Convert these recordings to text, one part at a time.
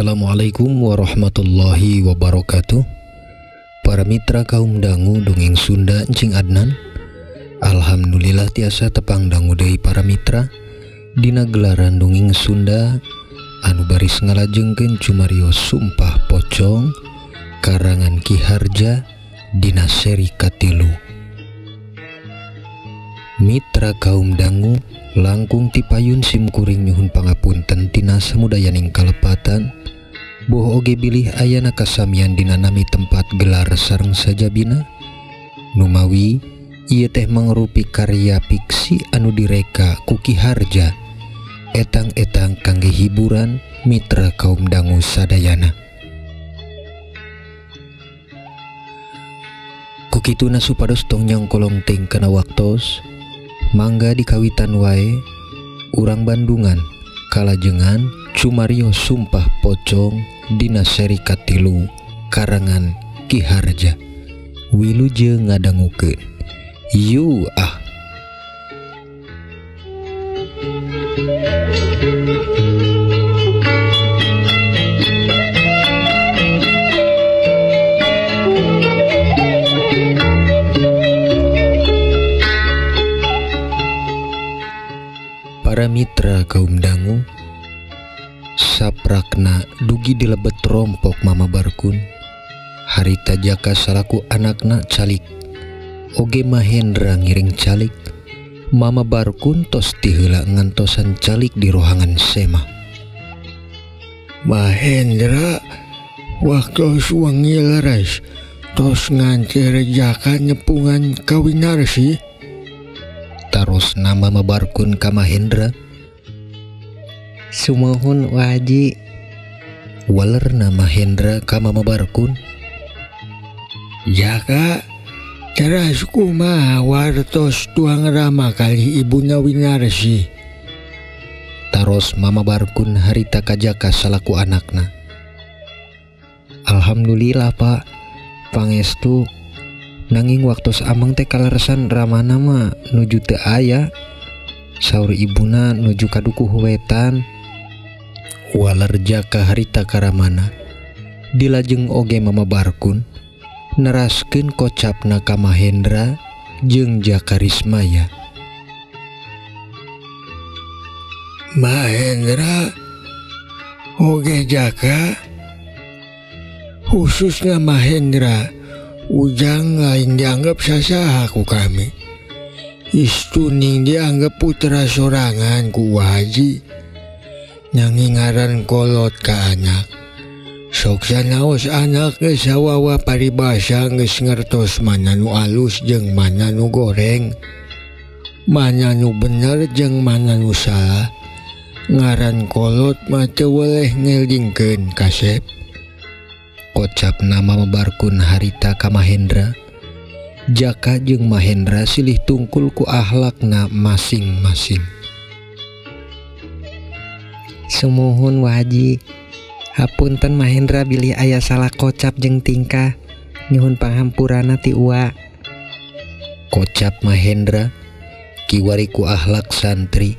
Assalamualaikum warahmatullahi wabarakatuh. Para mitra kaum dangu dongeng Sunda Encing Adnan. Alhamdulillah tiasa tepang dangu deui para mitra dina gelaran dongeng Sunda anu baris ngalajengkeun cumarios Sumpah Pocong karangan Ki Harja dina seri katilu. Mitra kaum dangu langkung tipayun simkuring nyuhun pangapunten tina samudayaning kalepatan. Boh oge bilih ayana kasamian dina nami tempat gelar sareng sajabina. Numawi ieu teh mangrupi karya fiksi anu direka ku Ki Harja, etang-etang kangge hiburan mitra kaum dangu sadayana. Kukituna supados tong nyangkolong ting kana waktos, mangga dikawitan wae urang Bandungan kalajengan cumarios Sumpah Pocong dina seri katilu karangan Ki Harja. Wilujeng ngadangukeun. Yu ah. Para mitra kaum dangu, saprakna dugi dilebet rompok Mama Barkun. Harita Jaka salaku anakna calik, oge Mahendra ngiring calik. Mama Barkun tos tiheula ngantosan calik di rohangan sema. Mahendra waktu wengi leres tos nganter Jaka nyepungan kawinarsi. Taros nama Mama Barkun ka Mahendra. Sumuhun Waji. Walerna Mahendra ka Mama Barkun. Jaka teras kumaha wartos tuang rama kali ibuna Winarsi. Taros Mama Barkun harita ka Jaka salaku anakna. Alhamdulillah Pak, pangestu. Nanging waktos amang teh kaleresan ramana mah nuju teu aya. Saur ibuna nuju ka dukuh wetan. Waler Jaka harita ka ramana. Dilajeng oge Mama Barkun neraskeun kocapna ka Mahendra jeung Jaka Rismaya. Mahendra oge Jaka, khususnya Mahendra, Ujang lain dianggap sasaha ku kami. Istuning dianggap putra sorangan ku Waji. Nanging ngaran kolot ka anak. Sok sanaos anak geus sawawa paribasa geus ngertos mana nu alus jeung mana nu goreng, mana nu bener jeung mana nu salah. Ngaran kolot mah teu weleh ngeldingkeun kasep. Kocap nama Mama Barkun harita ka Mahendra. Jaka jeung Mahendra silih tungkul ku ahlakna masing-masing. Sumuhun Waji. Hapunten Mahendra bilih aya salah kocap jeung tingkah. Nyuhun panghampurana ti uwa. Kocap Mahendra kiwari ku ahlak santri.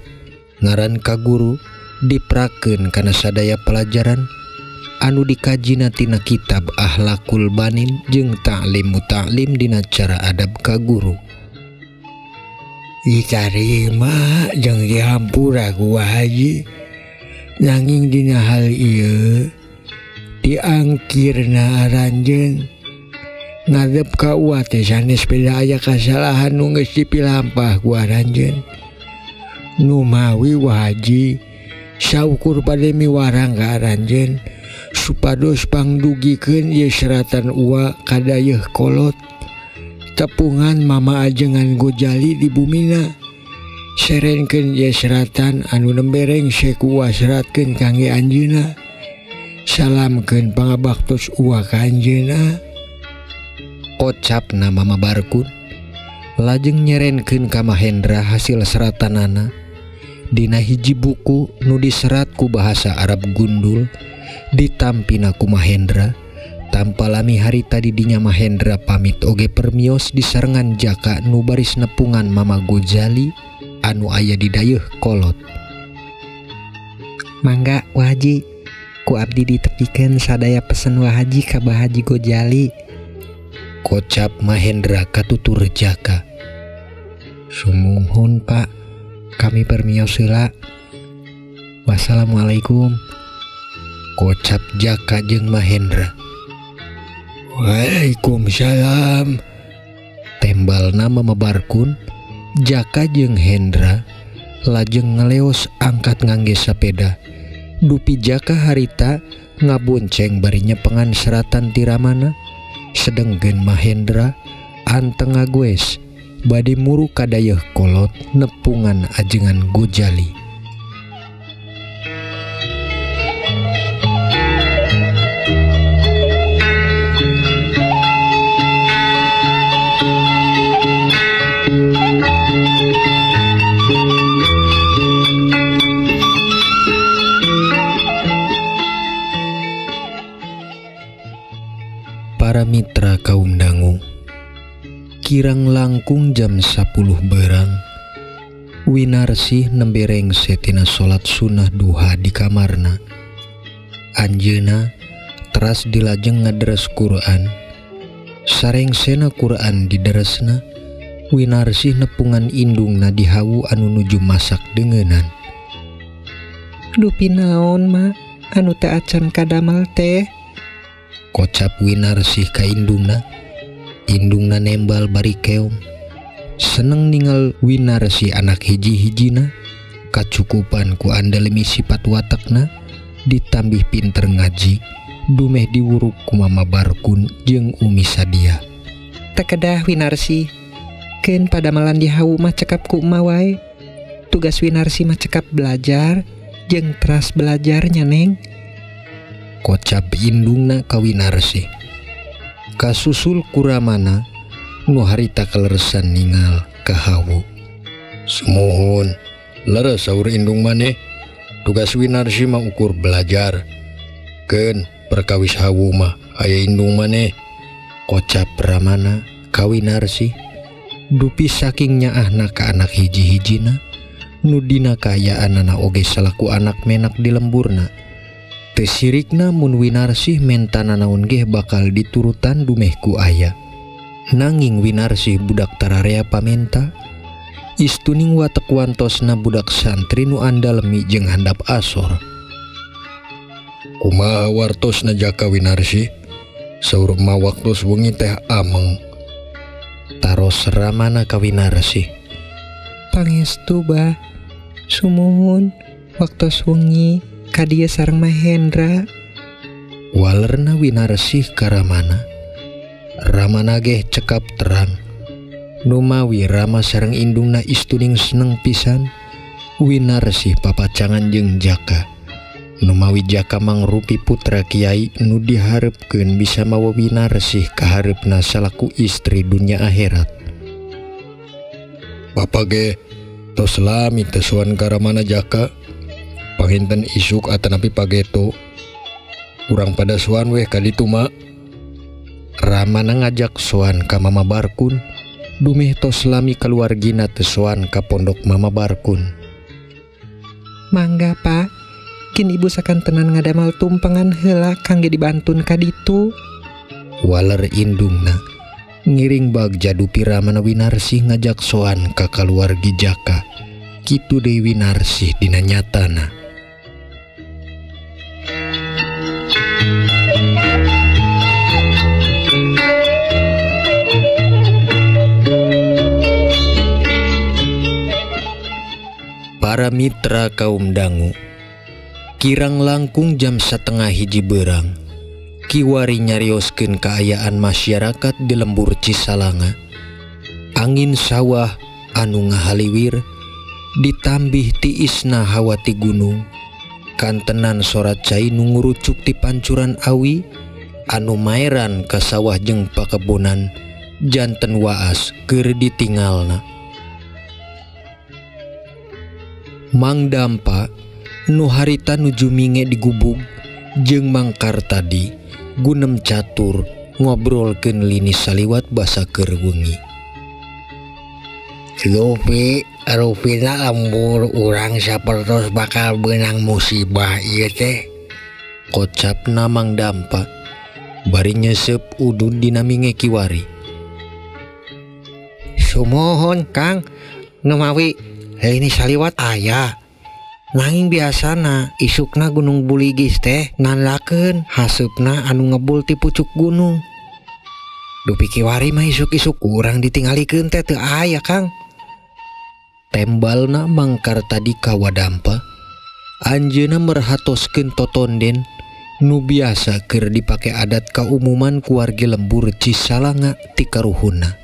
Ngaran ka guru diprakeun kana sadaya pelajaran anu dikajina tina kitab Ahlakul Banin jeung Ta'lim Muta'lim dina cara adab ka guru. Ditarima jeung dihampura ku Haji. Nanging dina hal ieu diangkirna aranjeun ngadep ka uwa teh sanes beda aya kasalahan nu geus dipilampah ku aranjeun. Numawi Wahaji saukur bade miwarang ka aranjeun supados pangdugikeun ieu seratan uwa kadayeuh kolot. Tepungan mama ajengan Gojali di bumina. Serenkeun ieu seratan anu nembe rengse ku uwa seratkeun kangge anjeunna. Salamkeun pangabaktos uwa ka anjeunna. Kocapna Mama Barkun lajeng nyerenkeun ka Mahendra hasil seratanana dina hiji buku nu diserat ku bahasa Arab gundul ditampina ku Mahendra. Tanpa lami harita didinya Mahendra pamit oge permios disarengan Jaka nu baris nepungan Mama Gojali anu aya di dayeuh kolot. Mangga Waji. Ku abdi ditepikeun sadaya pesen Wa Haji ka Bah Haji Gojali. Kocap Mahendra katutur Jaka. Sumuhun Pak, kami permios heula. Wassalamualaikum. Kocap Jaka jeung Mahendra. Waalaikumsalam. Tembalna Mama Barkun, Jaka jeung Hendra lajeng ngeleos angkat ngangge sapeda. Dupi Jaka harita ngabonceng bari nyepengan seratan ti Ramana, sedengkeun Mahendra anteng ngagoes bade muru ka Dayeuhkolot nepungan ajengan Gojali. Para mitra kaum dangu, kirang langkung jam 10 berang, Winarsih nembe rengse tina salat sunah duha di kamarna. Anjeuna teras dilajeng ngaderes Quran. Sarengsena Quran dideresna, Winarsih nepungan indungna di hawu anu nuju masak deungeunnan. Dupi naon ma anu teu acan kadamel teh? Kocap Winarsih ka indungna. Indungna nembal bari keom. Seneng ningal Winarsih anak hiji-hijina, kacukupan ku andalemi sifat watakna, ditambih pinter ngaji, dumeh diwuruk ku Mama Barkun jeung Umi Sadia. Teu kedah Winarsih, keun padamelan di hawu mah cekap ku emak wae. Tugas Winarsih mah cekap belajar jeung teras belajarnya neng. Kocap indungna ka Winarsih. Kasusul kuramana nu harita kaleresan ningal ka hawu. Sumuhun, leres saur indung maneh. Tugas Winarsih mah ukur belajar. Keun perkawis hawu mah aya indung maneh. Kocap Ramana ka Winarsih. Dupi saking nyaahna ka anak hiji-hijina, nu dina kaayaanana oge salaku anak menak di lemburna. Teu sirikna mun Winarsih menta nanaon geh bakal diturutan dumeh ku aya. Nanging Winarsih budak tararea pamenta, istuning watek wantosna budak santri nu andalemi jeung handap asor. Kumaha wartosna Jaka Winarsih? Saur ma waktos wengi teh ameng. Taros Ramana ka Winarsih. Pangestu bah, sumuhun waktos wengi ka dieu sareng Mahendra. Walerna Winarsih ka Ramana. Ramana geh cekap terang. Numawi Rama sareng indungna istuning seneng pisan, Winarsih papacangan jeung Jaka. Numawi Jaka mangrupi putra kiai nu diharepkeun bisa mawa Winarsih kahareupna salaku istri dunya akhirat. Bapa ge tos lami teu sowan ka Ramana Jaka. Panginten isuk atanapi pageto. Urang pada sowan weh ka ditu ma. Ramana ngajak sowan ka Mama Barkun, dumeh tos lami kaluargina teu sowan ka pondok Mama Barkun. Mangga Pak, kin ibu sakantenan ngadamal tumpengan heula kangge dibantun ka ditu. Waler indungna ngiring bagja dupi Ramana Winarsih ngajak sowan ka kaluargi Jaka. Kitu deui Winarsih dina nyatana. Para mitra kaum dangu, kirang langkung jam 12:30 berang, kiwari nyarioskeun kaayaan masyarakat di lembur Cisalanga. Angin sawah anu ngahaliwir ditambih tiisna hawa ti gunung, kantenan sora cai nu ngurucuk ti pancuran awi anu maeran ka sawah jeung pakebonan janten waas keur ditingalna. Mang Dampa nu harita nuju minge digubug jeung Mang Kartadi gunem catur ngobrolkeun lini saliwat basa keur wengi. Lupi rupina lembur urang sapertos bakal beunang musibah ieu teh. Kocapna Mang Dampa bari nyesep udud dina minge kiwari. Sumohon Kang, numawi ini saliwat aya. Nanging biasana isukna Gunung Buligis teh nanlakeun haseupna anu ngebul ti pucuk gunung. Dupi kiwari mah isuk-isuk kurang ditinggalikeun teh teu aya Kang. Tembalna Mang Kartadi ka Wadampa, anjeunna merhatoskeun totonden nu biasa keur dipake adat kaumuman kuwargi lembur Cisalanga ti karuhunna.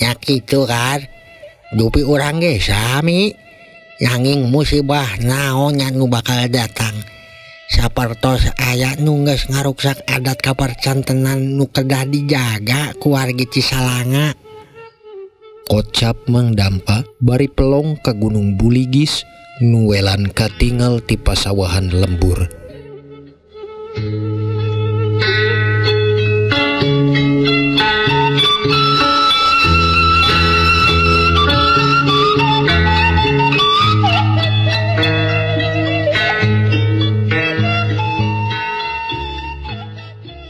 Nya kitu kan, dupi urang ge sami. Nanging musibah naon nya nu bakal datang. Sapertos aya nu geus ngaruksak adat kapercantenan nu kedah dijaga kuwargi Cisalanga. Kocap Mang Dampa bari pelong ka Gunung Buligis nu welan katingal ti pasawahan lembur.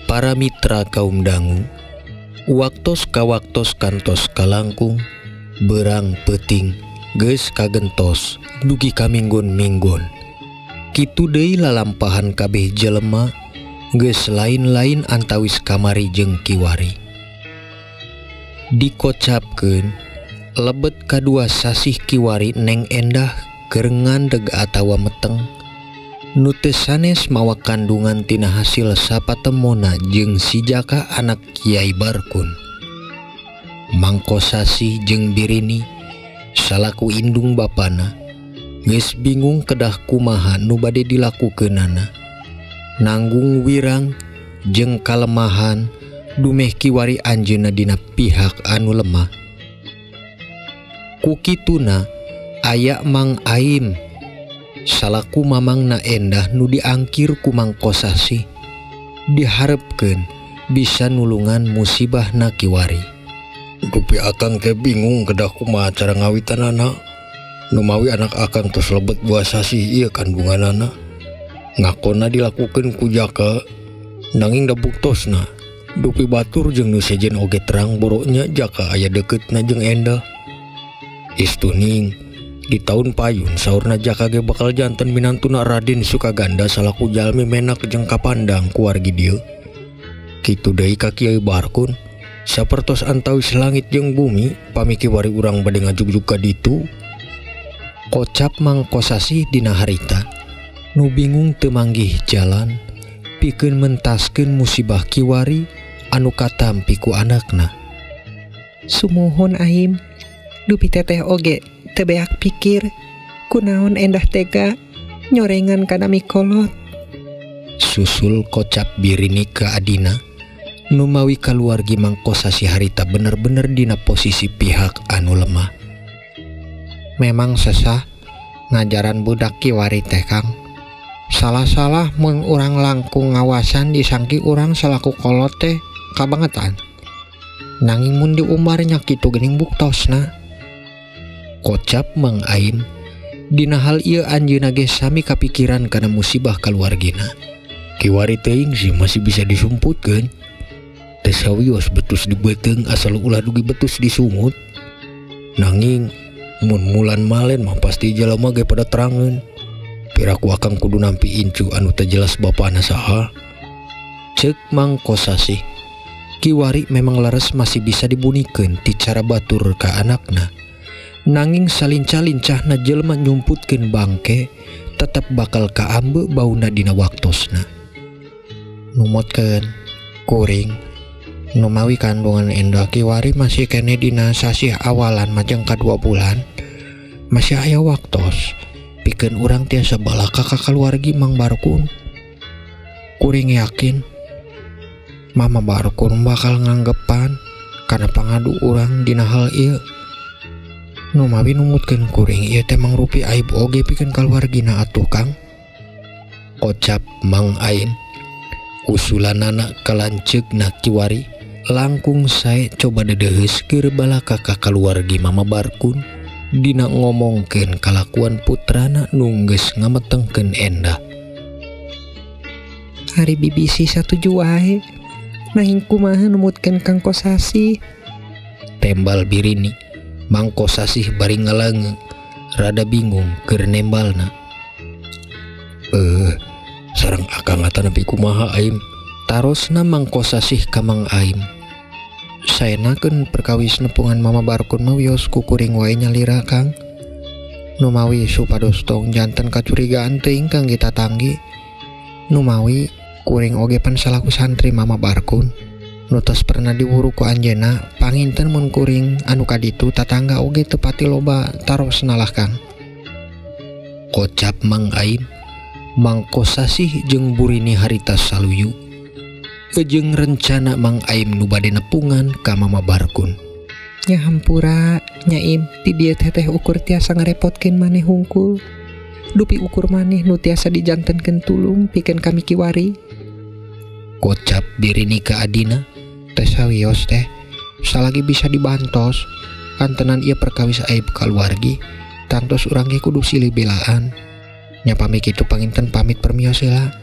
Para mitra kaum dangu, waktos kawaktos kantos kalangkung, berang peuting geus kagentos dugi ka minggon-minggon. Kitu deui lalampahan kabeh jelema geus lain-lain antawis kamari jeung kiwari. Dikocapkeun lebet kadua sasih kiwari Neng Endah keur ngandeg atawa meteng. Nu teu sanes mawa kandungan tina hasil sapatemona jeung si Jaka anak Kiai Barkun. Mangkosasih jeung Birini salaku indung bapana geus bingung kedah kumaha nu bade dilakukeunana. Nanggung wirang jeung kalemahan dumeh kiwari anjeunna dina pihak anu lemah. Ku kituna aya Mang Aim salaku mamangna Endah nu diangkir ku Mangkosasih diharepkeun bisa nulungan musibahna kiwari. Dupi akang teh bingung kedah kumaha cara ngawitanana. Numawi anak akang tos lebet dua sasih ieu kandunganana. Ngakona dilakukeun ku Jaka nanging da buktosna. Dupi batur jeung nu sejen oge terang boroknya Jaka aya deketna jeung Endah. Istuning di tahun payun saurna Jaka ge bakal janten minantuna Raden Sukaganda salaku jalmi menak jeung kapandang kuwargi dieu. Kitu deui ka Kiai Barkun sapertos antawis langit jeung bumi pami kiwari urang bade ngajugjug ka ditu. Kocap Mangkosasih dina harita nu bingung teu manggih jalan pikeun mentaskeun musibah kiwari anu katampi ku anakna. Sumuhun Aim, dupi teteh oge teu beak pikir kunaon Endah tega nyorengan kana mikolot. Susul kocap Birini ka adina numawi kaluargi Mangkosasih harita bener-bener dina posisi pihak anu lemah. Memang sesah ngajaran budak kiwari teh Kang. Salah-salah mun urang langkung ngawasan disangki urang salaku kolot teh kabangetan. Nanging mun diumbarnya kitu geuning buktosna. Kocap Mang Aim dina hal ieu anjeunna ge sami kapikiran kana musibah kaluargina. Kiwari teuing sih masih bisa disumputkeun. Teu sawios betus dibeuteung asal ulah dugi betus disungut. Nanging mun mulan malen mah pasti jelema ge pada terangeun. Piraku akang kudu nampi incu anu teu jelas bapana saha. Ceuk Mangkosasih kiwari memang leres masih bisa dibunikeun ti cara batur ka anakna. Nanging salincah-lincahna jelema nyumputkeun bangke tetep bakal kaambe bauna dina waktosna. Numutkeun kuring numawi kandungan Endah kiwari masih kene dina sasih awalan majeng ka 2 bulan masih aya waktos pikeun urang tiasa balaka ka kaluargi Mang Barkun. Kuring yakin Mama Barkun bakal nganggepan kana pangadu urang dina hal ieu. Numawi numutkeun kuring ieu teh mangrupi aib oge pikeun kaluargina atuh Kang. Kocap Mang Aim usulanana kalanceukna kiwari langkung sae coba dedeheus keur balaka ka kaluargi Mama Barkun dina ngomongkeun kalakuan putrana nu geus ngametengkeun Endah. Ari bibisi satuju wae. Nanging kumaha numutkeun Kang Kosasih? Tembal Birini. Mang Kosasih bari ngalange, rada bingung keur nembalna. Sareng akang atanapi kumaha Aim? Tarosna Mang Kosasih ka Mang Aim. Saenakeun perkawis nepungan Mama Barkun mah wios kukuring wae nyalira Kang. Numawi supados tong janten kacurigaan teuing kang kita tanggi. Numawi kuring oge pan salaku santri Mama Barkun. Nu tos pernah diwuru ku anjeunna, panginten mun kuring anu kaditu tatangga oge teu pati loba tarosna lah Kang. Kocap Mang Aim. Mang Kosasih jeung Burini harita saluyu. Jeung rencana Mang Aim nu bade nepungan ka Mama Barkun. Nya hampura nya Im, ti dieu teteh ukur tiasa ngarepotkeun maneh hungkul. Dupi ukur maneh nu tiasa dijantenkeun tulung pikeun kami kiwari. Kocap Birini ka adina. Teh sawios teh, salagi bisa dibantos. Kantenan ieu perkawis aib kaluargi, tangtos urang ge kudu silih belaan. Nya pamit kitu panginten pamit permios heula.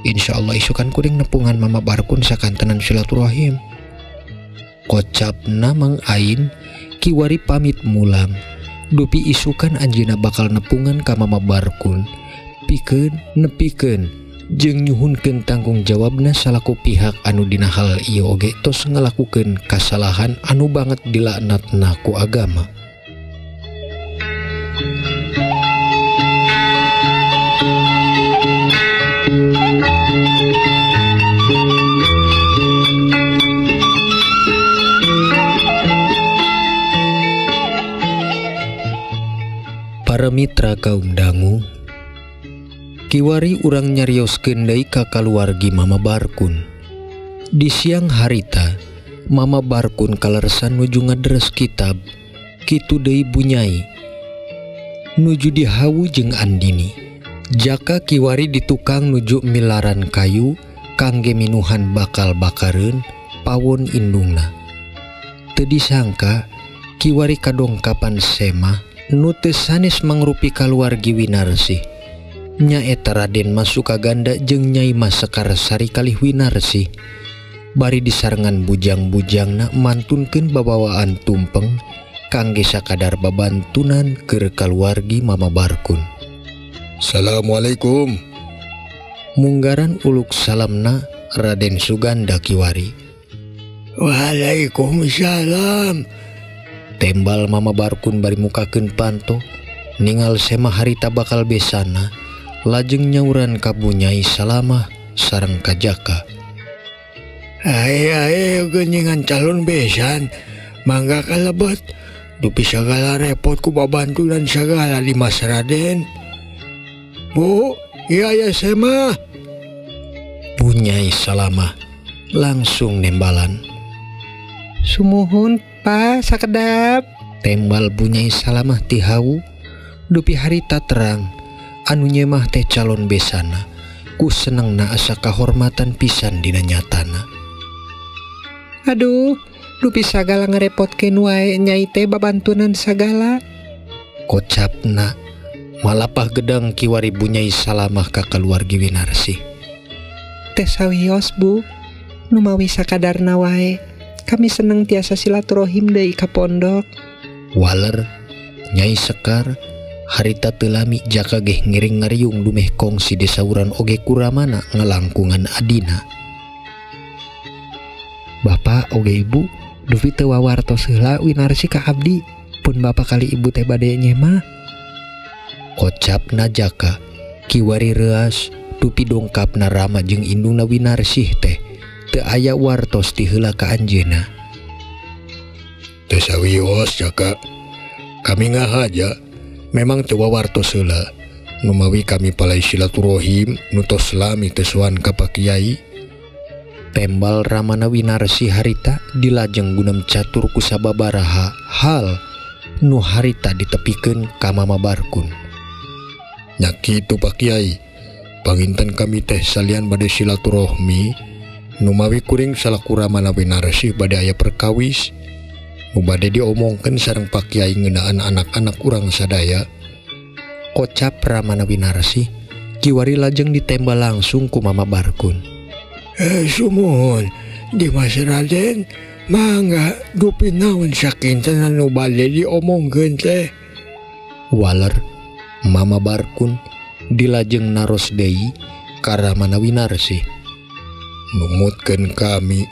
Insyaallah isukan kuring nepungan Mama Barkun sakantenan silaturahim. Kocapna Mang Aim kiwari pamit mulang. Dupi isukan anjeunna bakal nepungan ka Mama Barkun. Pikeun nepikeun jeung nyuhunkeun tanggung jawabna salaku pihak anu dina hal ieu oge tos ngalakukeun kasalahan anu banget dilaknatna ku agama. Para mitra kaum dangu, kiwari urang nyarioskeun deui ka kaluargi Mama Barkun. Di siang harita, Mama Barkun kaleresan nuju ngaderes kitab, kitu deui bunyai. Nuju dihawu jeung Andini. Jaka kiwari di tukang nuju milaran kayu kangge minuhan bakal bakareun pawon indungna. Teu disangka kiwari kadongkapan Sema nu teu sanes mangrupi kaluargi Winarsih. Nyaeta Raden Mas Sukaganda jeung Nyai Mas Sekar Sari kalih Winarsih. Bari disarengan bujang-bujangna mantunkeun babawaan tumpeng kangge sakadar babantunan keur kaluargi Mama Barkun. Assalamualaikum. Munggaran uluk salamna Raden Suganda kiwari. Waalaikumsalam. Tembal Mama Barkun bari mukakeun panto ningal Sema harita bakal besana lajeng nyauran ka Bunyai Salamah sareng ka Jaka. Ae ae geuningan calon besan mangga kalebet dupi sagala repot ku babantunan sagala di Mas Raden. Bu, iya ya Sema. Bunyai Salamah langsung nembalan. Sumuhun Pa sakedap. Tembal Bunyai Salamah ti hawu dupi harita terang anu nyemah teh calon besana ku senengna asa kahormatan pisan dina nyatana. Aduh, dupi sagala ngarepotkeun wae nyai teh babantunan sagala. Kocapna malapah gedang kiwari Bunyai Salamah ka kaluargi Winarsih. Teh sawios Bu, numawi sakadarna wae. Kami seneng tiasa silaturahim deui ka pondok. Waler Nyai Sekar harita teu lami Jaka geh ngiring ngariung dumeh kongsi desauran oge kuramana ngalangkungan adina. Bapak oge ibu dupi teu wawartos heula Winarsih ka abdi pun bapak kali ibu teh bade nyemah. Kocapna Jaka kiwari reuas dupi dongkapna Rama jeung indungna Winarsih teh teu aya wartos ti heula ka anjeunna. Teu sawios Jaka, kami ngahaja memang teu wawartos heula. Numawi kami palai silaturahim nu tos lami teu sowan ka Pak Kiai. Tembal Ramana Winarsih harita dilajeng gunem catur ku sababaraha hal nu harita ditepikeun ka Mama Barkun. Nya kitu Pak Kiai, panginten kami teh salian bade silaturahmi numawi kuring salaku Ramana Winarsih bade aya perkawis nu bade diomongkeun sareng Pak Kiai ngeunaan anak-anak urang sadaya. Kocap Ramana Winarsih kiwari lajeng ditembal langsung ku Mama Barkun. Sumuhun Dimas Raden mangga dupi naon sakinten anu bade diomongkeun teh. Waler Mama Barkun dilajeng naros deui ka ramana Winarsih. Numutkeun kami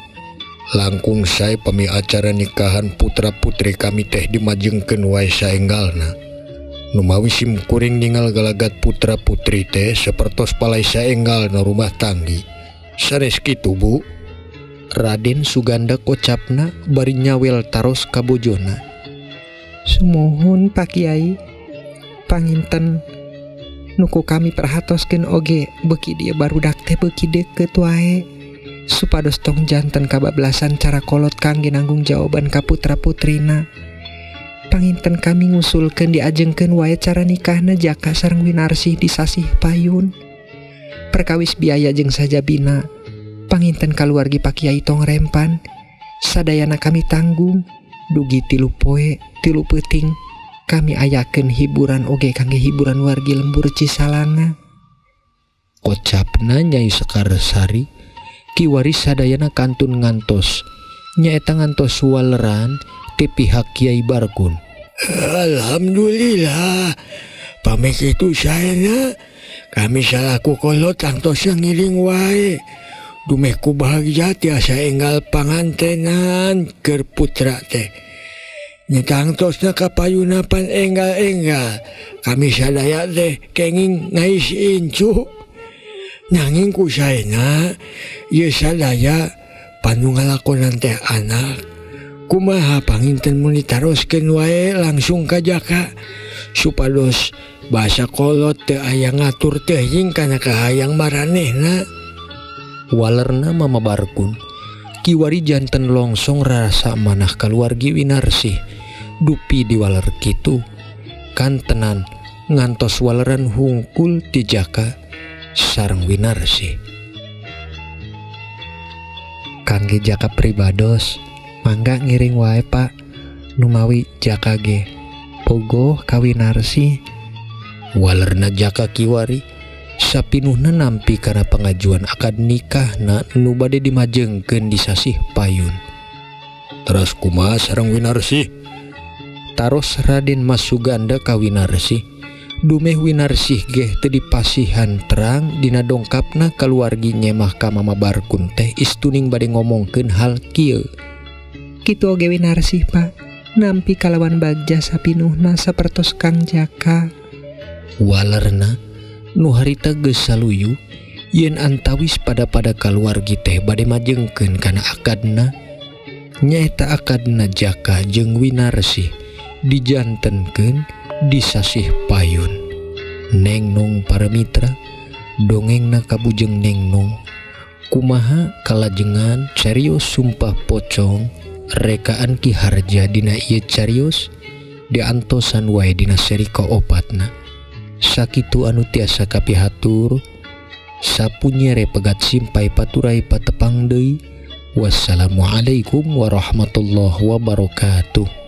langkung sae pami acara nikahan putra putri kami teh dimajengkeun wae saenggalna. Numawi sim kuring ningal galagat putra putri teh sapertos palai saenggalna rumah tanggi. Sanes kitu Bu? Raden Suganda kocapna bari nyawel taros ka bojona. Sumuhun Pak Kiai, panginten nuku kami perhatoskeun oge beuki dieu barudak teh beuki deukeut wae supados tong janten kabablasan cara kolot kangge nanggung jawaban ka putra putrina. Panginten kami ngusulkeun diajengkeun wae cara nikahna Jaka sareng Winarsih di sasih payun. Perkawis biaya jeung sajabina panginten kaluargi Pak Kiai tong rempan sadayana kami tanggung dugi 3 poe 3 peuting kami ayakeun hiburan oge kangge hiburan wargi lembur Cisalanga. Kocapna Nyai Sekarsari kiwari sadayana kantun ngantos nyaeta ngantos waleran ti pihak Kiai Barkun. Alhamdulillah pamit itu saena kami salaku kolot tangtos ngiring wae. Dumeh ku bahagia tiasa enggal pangantenan keur putra teh. Nyetangtosna kapayuna pan enggal-enggal kami sadaya teh kenging ngais incu. Nanging ku saena ieu sadaya panu ngalakonan teh anak. Kumaha panginten mun ditaroskeun wae langsung ka Jaka supados basa kolot teu aya ngatur teuing kana kahayang maranehna. Walerna Mama Barkun kiwari janten longsong rasa manah kaluargi Winarsih dupi diwaler kitu kantenan ngantos waleran hungkul ti Jaka sareng Winarsih. Kangge Jaka pribados mangga ngiring wae Pak, numawi Jaka ge pogoh ka Winarsih. Walerna Jaka kiwari sapinuhna nampi kana pengajuan akad nikahna nu bade dimajengkeun di sasih payun. Teras kumaha sareng Winarsih? Taros Raden Mas Suganda ka Winarsih. Dumeh Winarsih geh teu dipasihan terang dina dongkapna kaluargi nyemah ka Mama Barkun teh istuning bade ngomongkeun hal kieu. Kitu oge Winarsih Pak, nampi kalawan bagja sapinuhna sapertos Kang Jaka. Walerna nu harita geus saluyu yen antawis pada-pada kaluargi teh bade majengkeun kana akadna nyaeta akadna Jaka jeung Winarsih dijantenkeun di sasih payun. Neng Nong para mitra dongengna kabujeng Neng Nong kumaha kalajengan carios sumpah pocong rekaan Ki Harja dina ieu carios diantosan wae dina seri kaopatna. Sakitu anu tiasa kapihatur sapunyere pegat simpai paturai patepang deui. Wassalamualaikum warahmatullahi wabarakatuh.